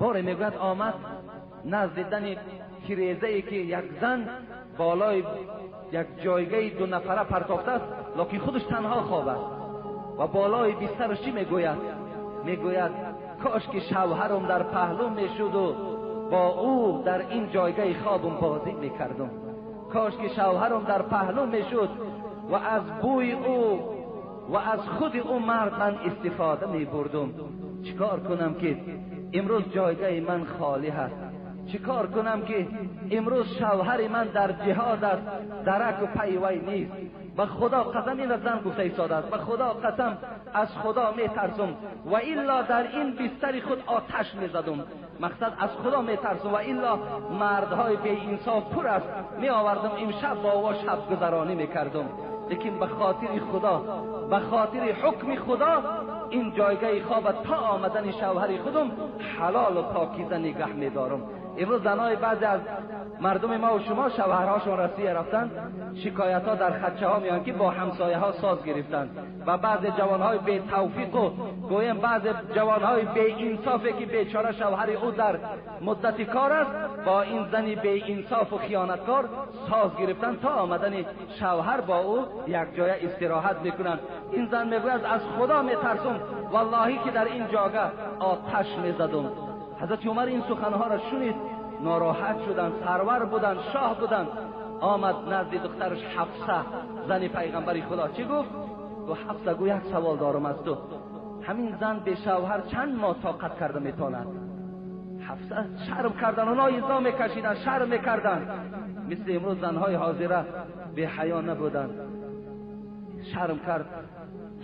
Боре мегӯяд, омад назди дани тирезае, ки як зан болои як ҷойгаи ду нафара партофтааст, лекин худаш танҳо хоб аст ва болои бистараш чӣ мегӯяд? Мегӯяд: кош ки шавҳарам дар паҳлӯ мешуду бо ӯ дар ин ҷойгаи хобам бозӣ мекардам. Кош ки шавҳарам дар паҳлӯ мешуд ва аз бӯи ӯ ва аз худи ӯ мард ман истифода мебурдум. Чикор кунам, ки имрӯз ҷойгаи ман холӣ ҳаст? Чикор кунам, ки имрӯз шавҳари ман дар ҷиҳод аст, дараку пайвай нест? Ба Худо қасам, ин зан гуфта истодааст, ба Худо қасам, аз Худо метарсум, ва илло дар ин бистари худ оташ мезадум. Мақсад, аз Худо метарсум, ва илло мардҳои беинсоф пур аст, меовардам, имшаб бо ӯ шабгузаронӣ мекардум. Лекин ба хотири Худо, ба хотири ҳукми Худо ин ҷойгаи хоба то омадани шавҳари худум ҳалолу покиза нигаҳ медорам. Имрӯз занҳои баъзе аз мардуми ма ва шумо, шавҳарҳошон Россия рафтанд, шикоятҳо дар хатчаҳо меоянд, ки бо ҳамсояҳо соз гирифтанд ва баъзе ҷавонҳои бетавфиқу гӯем баъзе ҷавонҳои беинсофе, ки бечора шавҳари ӯ дар муддати кор аст, бо ин зани беинсофу хиёнаткор соз гирифтанд, то омадани шавҳар бо ӯ якҷоя истироҳат мекунанд. Ин зан мегӯяд: аз Худо метарсум, валлоҳӣ, ки дар ин ҷога оташ мезадум. Ҳазрати Умар ин суханҳоро шунид, нороҳат шуданд. Сарвар буданд, шоҳ буданд. Омад назди духтараш Ҳафса, зани пайғамбари Худо. Чӣ гуфт? Гуфт: Ҳафса, гӯ, як савол дорам аз ту: ҳамин зан бешавҳар чанд моҳ тоқат карда метавонад? Ҳафса шарм кардан, оно изо мекашиданд, шарм мекарданд. Мисли имрӯз занҳои ҳозира беҳаё набуданд. Шарм кард,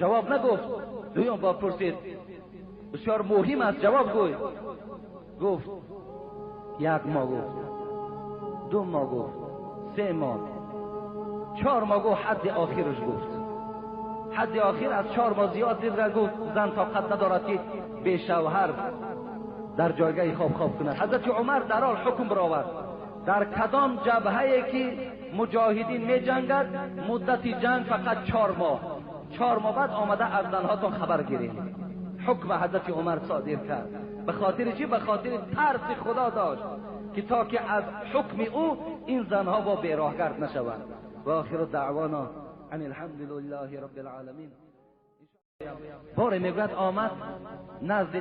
ҷавоб нагуфт. Дуюм бор пурсид: бисёр муҳим аст, ҷавоб гӯй. Гуфт: як моҳ. Гуфт: 2 моҳ. Гуфт: 3 моҳ, 4 моҳ. Гуфт: ҳадди охираш. Гуфт: ҳадди охир аз 4 моҳ зиёд дид. Гуфт: зан тоқат надорад, ки бешавҳар дар ҷойгаи хоб хоб кунад. Ҳазрати Умар дарҳол ҳукм баровард: дар кадом ҷабҳае ки муҷоҳидин меҷангад, муддати ҷанг фақат 4 моҳ, 4 моҳ баъд омада аз занҳотон хабар гиред. Ҳукм ҳазрати Умар содир кард. Ба хотири чӣ? Ба хотири тарси Худо дошт, ки то ки аз ҳукми ӯ ин занҳо бо бероҳгард нашаванд. Ва охиру даъвона ан алҳамдулиллаҳи роббил оламин. Боре мегӯяд, омад назди